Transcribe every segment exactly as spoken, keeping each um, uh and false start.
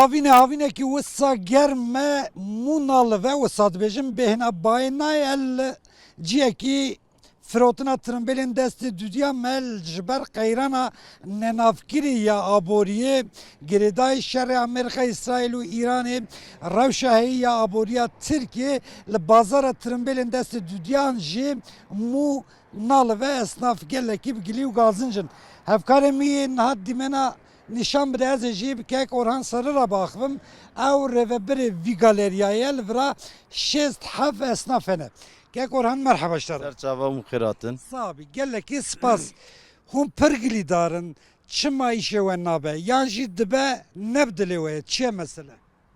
Havîne, havînekî wisa germ me mû nalive, wisa dibêjim bêhna bayê nayê el ciyekî firotina tirimbêlên destê dudiya me ji ber qeyrana nenavkirî ya aboriyê, girêdayî şerê Amerîka, Îsraîl û Îranê, rewşa heyî ya aboriya Tirkiyê li bazara tirimbêlên destê dudiyan jî mû nalive, esnaf gelekî bi gilî û gazinc in. Hevkarê min yê niha dîmena nîşan bide, ez ê jî bi kek Orhan Sarı re biaxivim. Ew rêvebirê vî galeriyayê ye, li vira şêst heft esnaf hene. Kek Orhan, merheba ji te re. Ser çava hûn xêr hatin. Sabî, gelekî spas. Hûn pir gilîdar in. Çima îşê we nabe? Yan jî dibe ne bi dilê we ye? Çi ye mesele?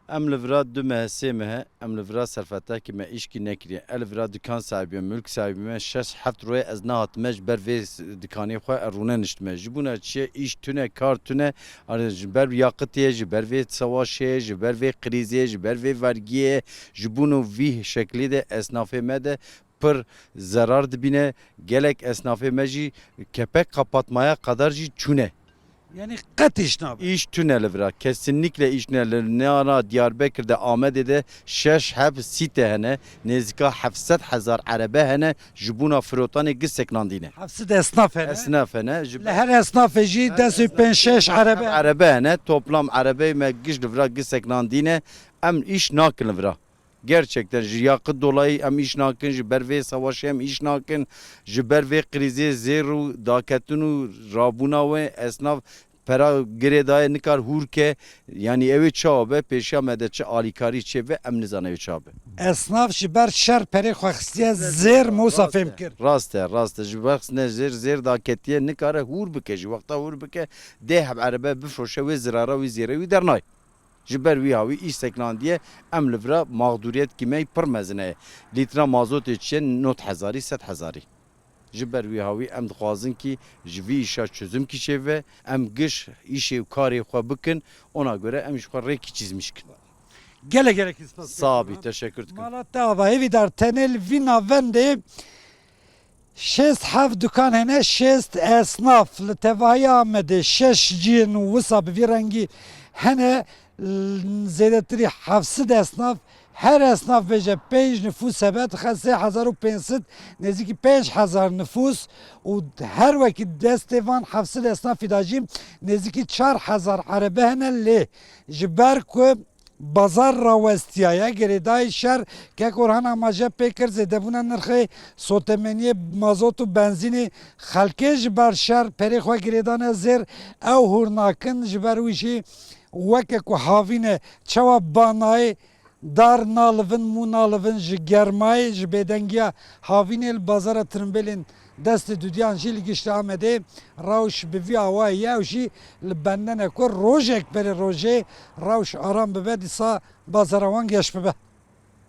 Em li vira du meh sê meh e, em li vira serfetekî me îşkî nekiriye. Ez li vira dikan sahibî me, mulk sahibî me, şeş heft roye ez nehatime ji ber vê s-, dikanê xwe ez rûne niştime. Ji bona çi ye? Îş tune, kar tune, Arê, ji ber yaqitê ye, ji ber vê sewaşê ye, ji ber vê krîzê ye, ji ber vê vergiyê ye, ji bona vî şeklê de esnafê me de pir zerar dibîne. Gelek esnafê me jî kepek kapatmaya qadar jî çûne. Yanî qet îş nabe? Îş tune li vira. Kesinlikle îş tune. Li nêra Diyarbekir de, Amedê de şeş heb sîte hene. Nêzîka heft sed hezar erebe hene. Ji bona firotanê giş seknandî ne. Heft sed esnaf hene. Esnaf hene. Ji Li her esnafê jî her des û pênc şeş erebe. Erebe hene. Toplam erebeyê me giş li vira giş seknandî ne. Em îş nakin li vira. Gerçekten ji yaqit dolayî em îş nakin, ji ber vê sewaşê em îş nakin, ji ber vê krîzê zêr û daketin û rabûna wê esnaf pera girê daye, nikar hûr ke, yanî ew ê çawa be, pêşiya me de çi alîkarî çê be, em nizane ew ê çawa be. Esnaf ji ber şer perê xwe xistiye zêr, mosa fêm kir. Rast e, rast e. Ji ber xistine zêr, zêr daketiye, nikare hûr bike, ji wexta hûr bike, dê heb erebe bifroşe, wê zirara wî zêre wî dernay. Ji ber wî hawî îş seknandiye, em li vira maxdûriyet kîmey pir mezin e. Lîtra mazotê çiye not hezarî, sed hezarî. Ji ber wî hawî em dixwazin kî ji vî îşa çözüm kî çêve, em giş îşê û karê xwe bikin, ona göre em ji xwe rêkî çîzmiş kin. Gelek gelek spas. Sağ bî, teşekkür dikim. Mala te ava hêvîdar tenê li vî navendê şêst heft dukan hene, şêst esnaf li tevahiya Amedê, şeş ciyên wisa bi vî rengî hene, l-, zêdetirî heft sed esnaf, her esnaf bêje pênc nifûs hebe, dixe sê hezar û pênc sed, nêzîkî pênc hezar nifûs û her wekî destê van heft sed esnafî de jî nêzîkî çar hezar erebe hene, lê ji ber ku bazar rawestiyaye, girêdayî şer, kek Orhan amaje pê kir, zêdebûna nirxê sotemeniyê mazot û benzînê, xelkê ji ber şer perê xwe girêdane zêr, ew hûr nakin, ji ber wî jî weke ku havîne çawa banayê dar nalivin, mû nalivin ji germayê, ji bêdengiya havînê li bazara tirimbêlên destê dudiyan jî li giştî Amedê rewş bi vî awayî ye û jî li bendene ku rojek berê rojê rewş aram bibe, dîsa bazara wan geş bibe.